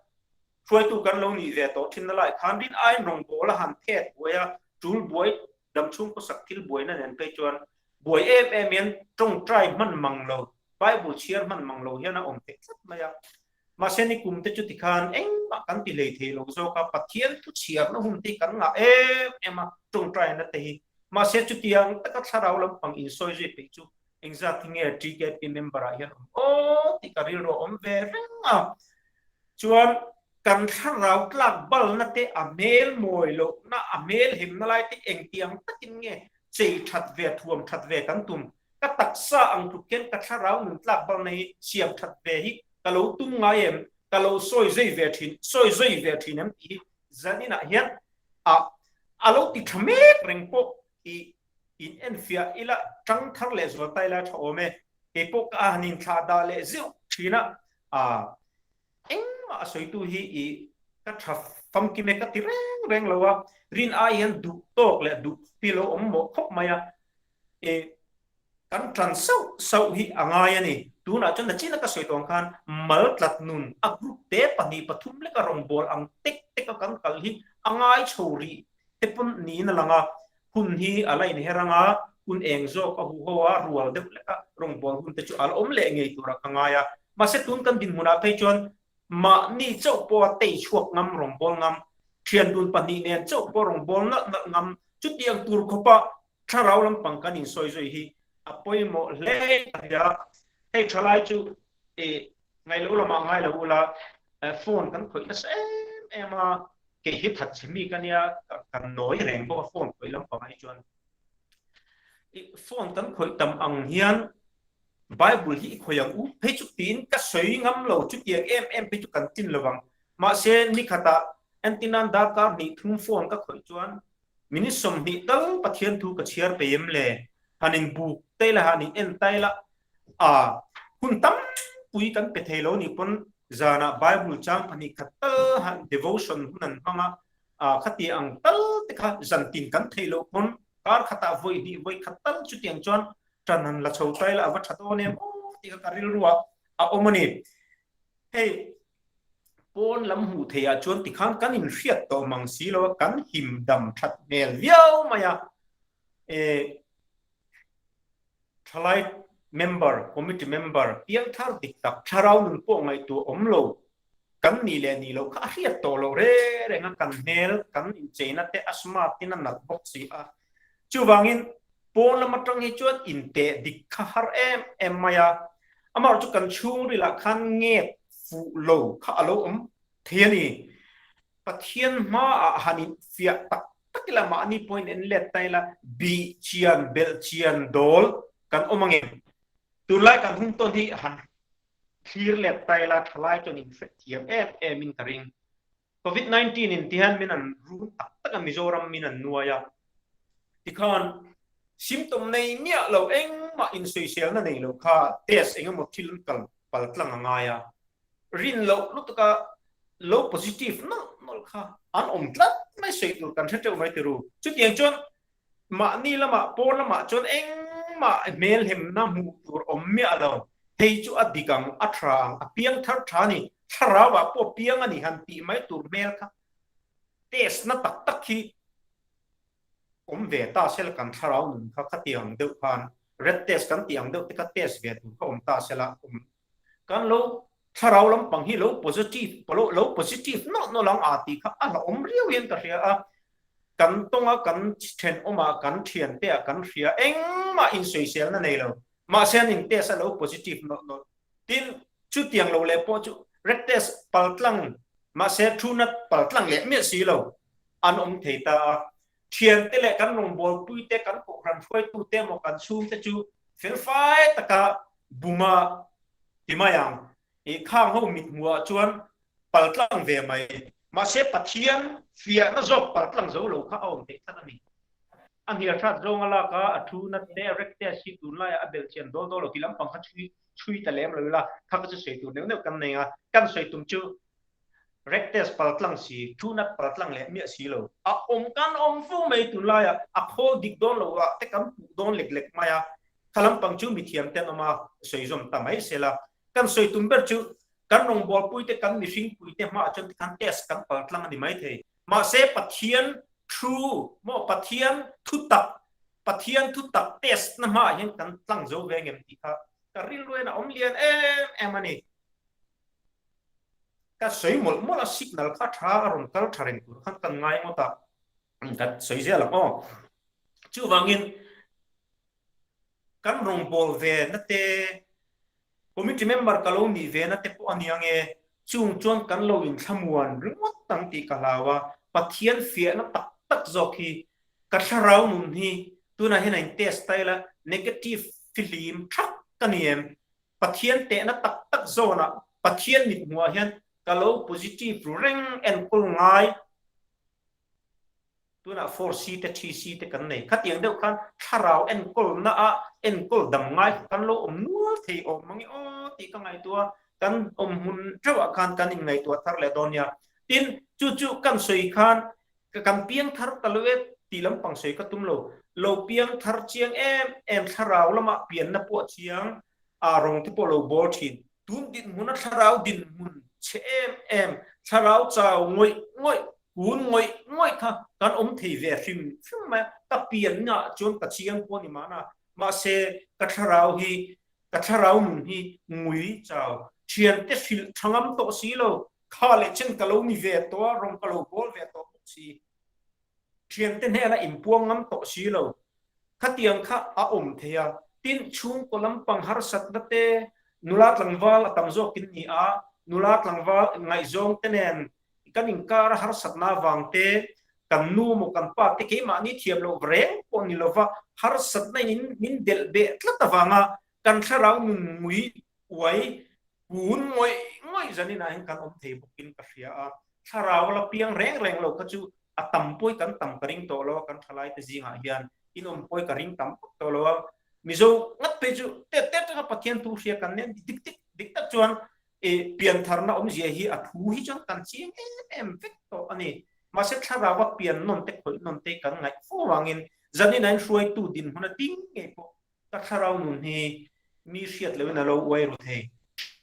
hruaitu kan lo nih ve tawh thin na lai khan rin aiin rawngbâwl a han thet buai a, ṭul buai dam chhung khawsak thil buaina nen phei chuan buai em em hian ṭawngṭai hman mang lo, Bible chhiar hman mang lo hian a awm theih tlat mai a. Mahse nikum te chu tikhan engmah kan ti hlei thei lo zawk a, Pathian thu chhiarna hun te hi kan ngah em em a, tawngtaina te hi. Mahse chutiang taka thlarau lampang insawi zui peih chu engzat hi nge TKP member ah hian awm aw tih ka rilru a awm ve reng a. Chuan kan thlarau tlak balna te a hmel mawi lohna, a hmel hemna lai te engtiang takin nge chei that ve, thuam that ve kan tum Ka taksa ang tluk hian ka thlarau nun tlak balna hi siam that ve hi ka lo tum ngai em, ka lo sawi zui ve thin, sawi zui ve thin em tih hi zaninah hian a a lo ti tha mek reng pawh i in enfiah ila tang thar leh zual ta ila tha awm e. Kei pawh ka han inthlah dah leh zeuh thin a, a engmah a sawitu hi i ka tha famkim e ka ti reng reng lo a, rin ai hian duh tawk leh duh hi lo awm mawh khawp mai a, e kan tan sauh sauh hi a ngai a ni. Tunah chuan nachina ka sawi tawh ang khan mal tlat nun a group te pahnih pathum leka rawngbâwl ang tek teka kan kal hi a ngai chho rih te pawn niin a lang a, hun hi a la inher ang a, hun eng zawk a huho a, rual deuh leka rawngbâwl hun te chu a la awm leh ngei turah ka ngai a. Mahse tun kan dinhmunah phei chuan mahni chauh pawha tei chhuak ngam rawngbâwl ngam, thian dun pahnih nen chauh pawh rawngbâwl nalh nalh ngam, chutiang tur khawpa Thlarau lampang kan insawi zui hi a pawimawh hle a nia. Hei thalai chu i ngaihloh lamah ngai lo ula, phone kan khawih nasa em em a, kei hi thatchhe mi ka nia, kan nawi reng bawk a phone khawih lampangah hi chuan. I phone kan khawih tam ang hian Bible hi i khawih ang u phei chu tiin ka sawi ngam lo, chutiang em em phei chu kan tlin lovang. Mahse nikhatah entirnan darkar hnih thum phone ka khawih chuan Minute 20 tal Pathian thu ka chhiar pei em le? Han in buk tai la, han in en tai la, a hun tam pui kan pe thei lo ni pawn zanah Bible chang pahnih khat tal han devotion hun an hmang a, a khati ang tal te kha zan tin kan theih loh pawn kar khatah vawi hnih vawi khat tal chutiang chuan ṭan han la chho tai la a va ṭha dawn em aw tih kha ka rilru a a awm a ni. Hei pawn lam hmuh theih ah chuan tikhan kan inhriat tawh mang si lo a, kan him dam that hmel viau mai a. E thalai member, committee member, piangthar dik tak, thlarau nun pawh ngaihtuah awm lo kan nih leh nih loh kha a hriat tawh loh reng reng a, kan hmel, kan incheina te a smart in a nalh bawk si a. Chuvangin pawn lam atang hi chuan inteh dik kha har em em mai a, amaherawh chu kan chhungrilah khan nget fuh lo kha a lo awm thei a ni. Pathian hmaah han infiah tak tak ila mahni pawhin en let ta ila bih chian belh chian dawl kan awm ang em? Tunlai kan hun tawn hi han thlir let ta ila thalai chuan inhrethiam em em in ka ring. Covid 19 in tihian min an run tak tak a Mizoram min an nuai a, tikhan symptom nei miah lo engmah insawiselna nei lo kha test eng emaw thil an kal pal tlang a ngai a, rin loh lutuk a lo positive nawlh nawlh kha an awm tlat mai sawi tur kan hre teuh mai tiru. Chutiang chuan Mahni lamah pawn lamah chuan engmah hmelhemna hmuh tur awm miah lo. Hei chu a dik ang, a tha ang, a piang thar tha a ni, thlarauah pawh piang a ni han tih mai tur hmel kha test na tak tak hi awm ve ta sela kan thlarau nun kha khatiang deuh khan red test kan tih ang deuh te kha test ve tur kha awm ta sela awm Kan lo thlarau lampang hi lo positive lo lo positive nawlh nawlh ang a tih kha a hlauhawm riau hian ka hria a. Kan tawnga kan thenawmah kan thianteah kan hria engmah insawiselna nei lo. Mahse an in test a lo positive nawlh nawlh. Tin, chutiang lo leh pawh chu red test paltlang mahse thu nat paltlang leh miah si lo an awm thei ta a. Thiante leh kan rawngbawlpuite, kan kohhran hruaitute emaw kan chhungte chu felfai taka buma ti mai ang. I khang ho mithmuhah chuan paltlang ve mai. Mahse Pathian fiahna zawk paltlang zo lo kha a awm theih tlat a ni. A hnialhrat zawnga lak a, a thu nat te, rek te a si tunlaiah a belhchian dawl dawl lo ti lampang kha chhui chhui ta lem lo ila, kha kha chu sawi tur neuh neuh kan nei a. Kan sawi tum chu rek test paltlang si, thu nat paltlang leh miah si lo. A awm kan awm fo mai tunlaiah a khawl dik dawn lo ah te kan puh dawn lek lek mai a. Kha lampang chu mithiam te an awm a, sawi zawm ta mai se la. Kan sawi tum ber chu kan rawngbawlpui te, kan mihringpui te hmaah chuan tikhan test kan pal tlang a ni mai thei. Mahse Pathian thu maw Pathian thu tak, Pathian thu tak test na hmaah hian kan tlang zo ve ngem tih kha ka rilruain a awm lian em em a ni. Ka sawi mawlh mawlh a, signal kha tha a rawn kal tha reng tur khan kan ngai ngawt a, ka sawi zel ang aw. Chuvangin Kan rawngbâwl ve na te, committee member ka lo nih ve na te pawh a ni ang e, chung chuan kan lo inthlamuan ringawt ang tih ka hlau a, Pathian fiahna tak tak zawk hi ka thlarau nun hi tunah hian a in test ta ila negative fihlim thak ka ni em? Pathian tehna tak tak zawnah Pathian mithmuhah hian ka lo positive ru reng enkawl ngai Tunah 4C te 3C te kan nei. Khatiang deuh khan thlarau enkawlna ah enkawl dam ngai kha kan lo awm nual thei awm mang e aw tih ka ngaihtuah a, kan awm hmun teuh ah khan kan inngaihtuah thar leh dawn nia. Tin, chu chu kan sawi khan kan piang thar ta lo e tih lampang sawi ka tum lo. Lo piang thar chiang em em thlarau lamah pianna pawh chiang. A rawng te pawh lo bawl thin. Tun dinhmuna thlarau dinhmun chhe em em, thlarau chau ngawih ngawih, kun ngawih ngawih kha kan awm thei ve hrim hrim mai a. Ka pian ngah chuan ka chiang pawh a ni mahna. Mahse, ka thlarau hi, ka thlarau nun hi ngui chau, thiante hrilh tha ngam tawh si lo, kha leh chen ka lo ni ve tawh a, rawng ka lo bawl ve tawh bawk si. Thiante hnena inpuang ngam tawh si lo. Khatiang kha a awm thei a, tin chhungkaw lampang harsatna te, nula tlangval a tam zawkin ni a, nula tlangval ngaihzawng te nen kan inkar a harsatna avang te, kan nu maw kan pa te keimahni thiam loh reng pawh ni lova harsatna in min delh beh tlat avanga kan thlarau nun ngui uai kun ngawih ngawih zaninah hian kan awm thei bawkin ka hria a, thlarau la piang reng reng lo kha chu a tam pawi kan tam ka ring tawh lo a, kan thalai te zingah hian in awm pawi ka ring tam vak tawh lo a, Mizo ngat phei chu tet tet atanga Pathian thu hria kan nen dik dik dik tak chuan e piantharna awmzia hi a thu hi chuan kan chiang em em vek tawh a ni. Mahse thlarau a pian nawn te khawih nawn te kan ngaih fo vangin zanin a inhruaitu dinhmun a ding ngei pawh Ka thlarau nun hi mi hriat loin a lo uai ru thei.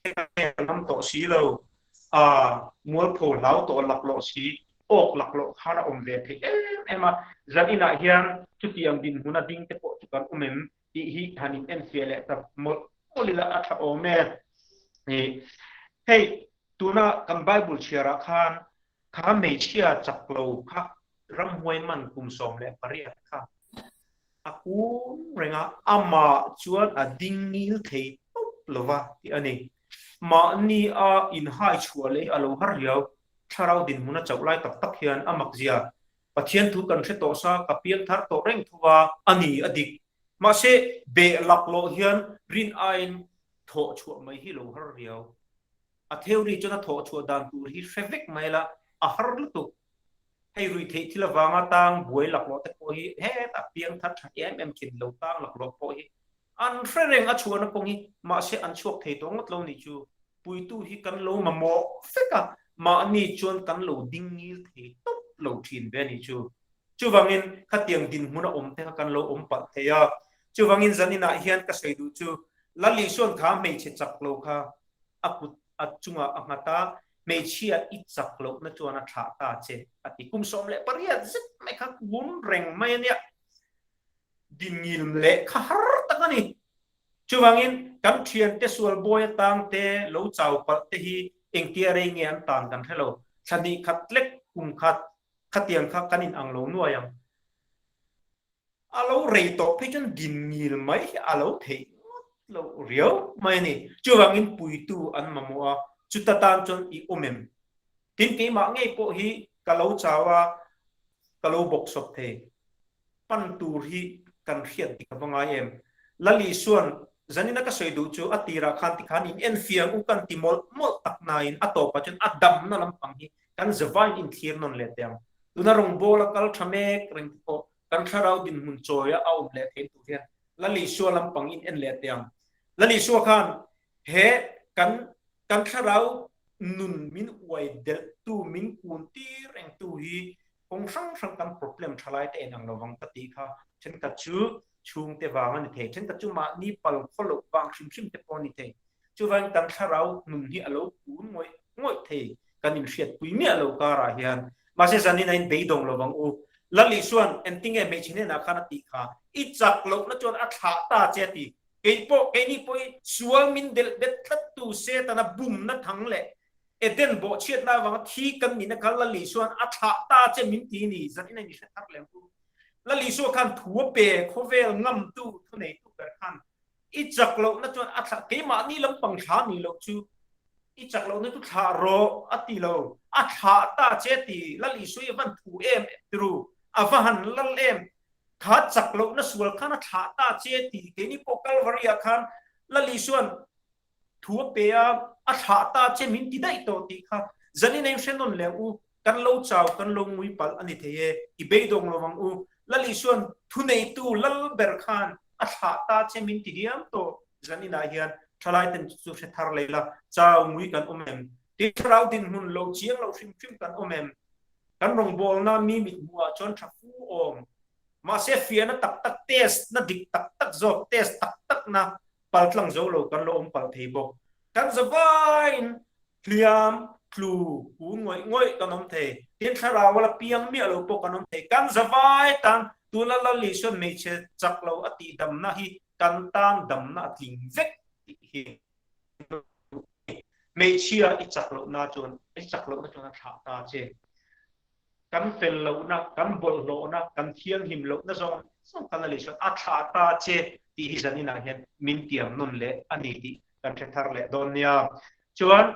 Ka ngam tawh si lo, a mualpho hlau tawh laklawh si, awk laklawh khan a awm ve thei em em a. Zan inah hian chutiang dinhmun a ding te pawh chu kan awm em tih hi han in enfiah leh ta mawlh mawlh ila a tha awm e. Hei tuna kan Bible chhiarah khan kha hmeichhia chak lo kha ramhuai man kum 18 kha a kun reng a, amah chuan a ding ngil thei tawp lo va tih a ni. Mahni a inhai chhuah leh a lo har riau, thlarau dinhmun a chauh lai tak tak hian a mak zia. Pathian thu kan hre tawh sa, ka piang thar tawh reng tho va, a ni a dik. Mahse, beh laklawh hian rin aiin thawh chhuah mai hi lo har riau. A theory chuan a thawh chhuah dan tur hi hre vek mai la, a har lutuk. Hei ruihtheih thil avanga tang buai laklawh te pawh hi hetah piang thar tha em em thin lo tang laklawh pawh hi an hre reng a chhuahna kawng hi mahse an chhuak thei tawh ngawt lo nih chu puitu hi kan lo mamawh vek a mahni chuan kan lo ding ngil thei tawp lo thin ve nih chu chuvangin khatiang dinhmun a awm te kha kan lo awm palh thei a chuvangin zaninah hian ka sawi duh chu Lalisuan kha hmeichhe chak lo kha a kut a chungah a nghat a, hmeichhia i chak lohna chuan a thlah ta che a ti. Kum 18 zet mai kha kun reng mai a nia. Dinngil leh kha har tak a ni. Chuvangin kan thiante sual bawi atang te lo chau palh te hi engtia rei nge an tan kan hre lo. Thla hnih khat lek kum khat khatiang kha kan inang lo nuai ang. A lo rei tawh phei chuan din ngil mai hi a lo theih ngawt loh riau mai a ni. Chuvangin puitu an mamawh a, chuta tan chuan i awm em? Tin, keimah ngei pawh hi ka lo chau a, ka lo bawksawp thei. Pan tur hi kan hriat dik a va ngai em? Lal Isua'n zanina ka sawi duh chu a tirah khan tikhan in enfiang u kan ti mawlh mawlh tak nain a tawpah chuan a damna lampang hi kan zavain inthlir nawn leh teh ang. Tuna rawngbawla kal tha mek reng te pawh kan thlarau dinhmun chawia a awm leh theih tur hian Lal Isua lampang in en leh teh ang. Lal Isua khan he kan kan thlarau nun min uai delhtu, min kun tir rengtu hi kawng hrang hrang kan problem thalai te en ang lovang ka tih kha thenkhat chu chhungte vang a ni thei, thenkhat chu mahni pal khaw loh vang hrim hrim te pawh a ni thei. Chuvangin kan thlarau nun hi a lo kun ngawih ngawih thei kan inhriatpui miah lo karah hian. Mahse zanin a inbeidawng lo vang u. Lal Isua'n engtinge hmeichhe hnenah khan a tih kha, I chak lohna chuan a thlah ta che a ti. Kei pawh, keini pawh hi sual min delh bet tlattu Setana bumna thang leh Eden bawhchhiatna avanga thi kan nihna kha Lal Isua'n a thlah ta che min ti ni. Zanin a inhre thar leh ang u. Lal Isua khan thu a pe khawvel ngamtu thuneitu ber khan I chak lohna chuan a thlah, keimahni lampang thla ni loh chu i chak lohna chu thlah rawh a ti lo, a thlah ta che a ti, Lal Isua i van thu em tiru, a va han lal em, kha chak lohna sual khan a thlah ta che a ti, keini pawh Kalvari ah khan Lal Isua'n thu a pe a, a thlah ta che min ti daih tawh tih kha zanin a inhre nawn leh ang u, kan lo chau, kan lo ngui palh a ni thei e, i beidawng lo ang u. Lal Isua'n thuneitu lal ber khan a thlah ta che min ti diam tawh zaninah hian thalai ten chu hre thar lei la, chau ngui kan awm em? Tin thlarau dinhmun lo chiang lo hrim hrim kan awm em? Kan rawngbawlna mi mithmuhah chuan tha fu awm, mahse fiahna tak tak, test na dik tak tak zawk, test tak tak na. Paltlang zo lo kan lo awm palh thei bawk. Kan zavaiin hliam, tlu, kun ngawih ngawih kan awm thei. Tin, thlarau a la piang miah lo pawh kan awm thei. Kan zavai tan tuna Lal Isuan hmeichhe chak lo a tih damna hi kan tan damna a tling vek tih hi hmeichhia i chak lohna chuan i chak lohna chuan a thlah ta che. Kan fel lohna, kan bawlhhlawhna, kan thianghlim lohna zawng zawng kan la leh chuan a thlah ta che tih hi zaninah hian min tiam nawn leh a ni tih kan hre thar leh dawn nia. Chuan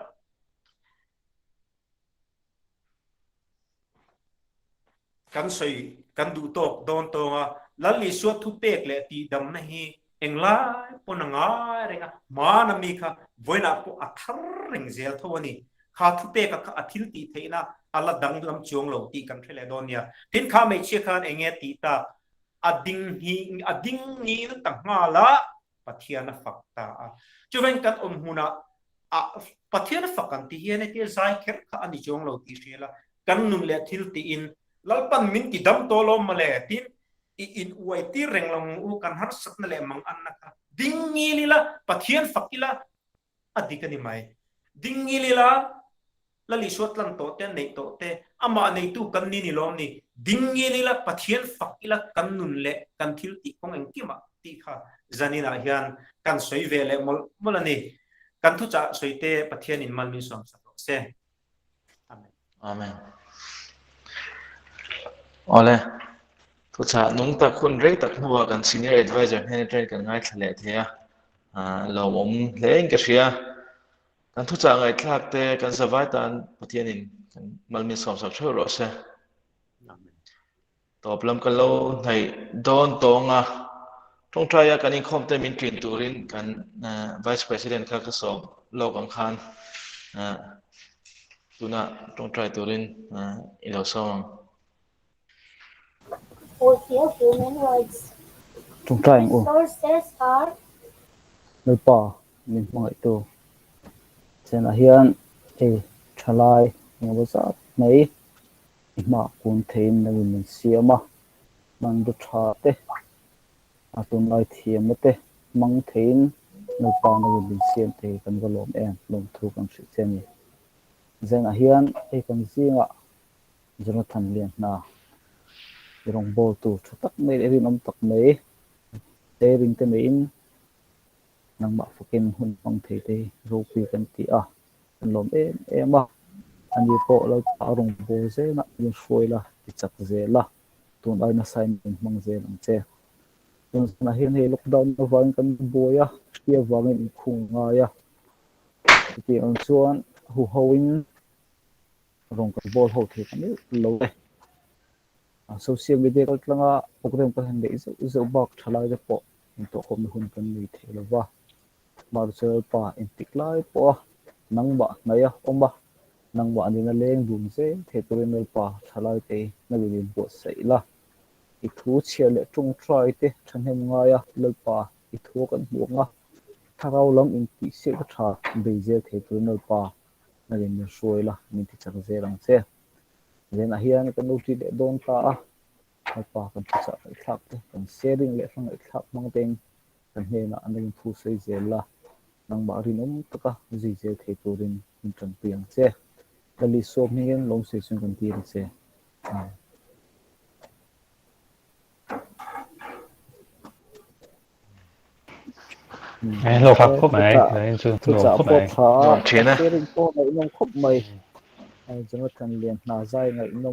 kan sawi kan duh tawk dawn tawng a, Lal Isua thupek leh tihdamna hi Englai pawn a ngai reng a, hmana mi kha vawiinah pawh a thar reng zel tho a ni. Kha thupeka kha a thil tih theihna a la danglam chuang lo tih kan hre leh dawn nia. Tin, kha hmeichhia khan eng nge tih tak? A ding hi a ding ngil ta nghal a, Pathian a fak ta a. Chuvangin kan awm hmunah a Pathian a fak ang tih hian hetia zai kher kha a ni chuang lo tih hria la, kan nun leh thil tiin Lalpan min ti dam tawh lawm mawle tin I in uai tir reng lo ang u, kan harsatna leh mang anna kha ding ngil ila, Pathian fak ila a dik a ni mai. Ding ngil ila, Lal Isua tlan tawh te, neih tawh te, amah neitu kan ni ni lawm ni. Ding ngil ila, Pathian fak ila kan nun leh kan thil tih kawng engkimah tih kha zaninah hian kan sawi ve leh mawlh mawlh a ni. Kan thuchah sawi te Pathianin mal min sawm sak rawh se. Amen. Amen. Awle, thuchah nung tak hun rei tak hnuah kan senior advisor hnen atangin kan ngaithla leh thei a, lawmawm hle in ka hria. Kan thuchah ngaihthlak te kan zavai tan Pathianin kan malmin sawmsak theuh rawh se. Amen. Tawp lam kan lo hnaih dawn tawng a, tawngtaia kan inkhawm te min tlin turin kan Vice President kha ka sawm lawk ang khan tuna tawngtai turin i lo sawm ang. Tawngtai ang u. Lalpa min hmangaihtu chenah hian hei thalai engemaw zat mai I hma kun theiin lo in min siam a, hmanraw tha te, a tunlai thiamna te hmang theiin Lalpa lo in min siam thei kan va lawm em, lawmthu kan hrilh che a ni. Zanah hian hei kan zingah Jonathan Lianhna i rawngbawltu tha tak mai leh rinawm tak mai sharing te neiin Nangmah fakin hun hmang thei te hi ropui kan ti a, kan lawm em em a. Ani pawh Lalpa a rawn bawl zel a, min hruai la, ti chak zel a, tun ai nasa in min hmang zel ang che. Tun zanah hian hei lockdown avangin kan buai a, hri avangin inkhung a ngai a. Chutiang ang chuan huho in rawn kan bawl ho thei ta meuh lo e. Social media kal tlanga program kan han neih zeuh zeuh bak thalai te pawh intawhkhawmna hun kan nei thei lo va. Marcel pa intik lai pawha nangmah hnaih a awm a, nangmah nena leng dun zel thei turin Lalpa thalai te na in inbuatsaih la. I thu chhiar leh tawngtai te thahnem ngaia Lalpa i thu kan hmuh ang a, thlarau lam intihsiak te tha bei zel thei turin Lalpa na in min hruai la, min tichak zel ang che. Zanah hian kan lo ṭi leh dawn ta a, Lalpa kan thuchah ngaihthlak te, kan sharing leh hla ngaihthlak hmang tein kan hnenah an lo inthu sawi zel la, nangmah rinawm taka zui zel thei turin min ṭanpui ang che. Lali Suam hmingin lawmsawi chuan kan tir a che. Amen. Hlawk hak khawp mai, Thuchah khawp pawh mai. tha a, Nuam thin e. sharing pawh ngaihnawm khawp mai. Jonathan Lianhna zai ngaihnawm.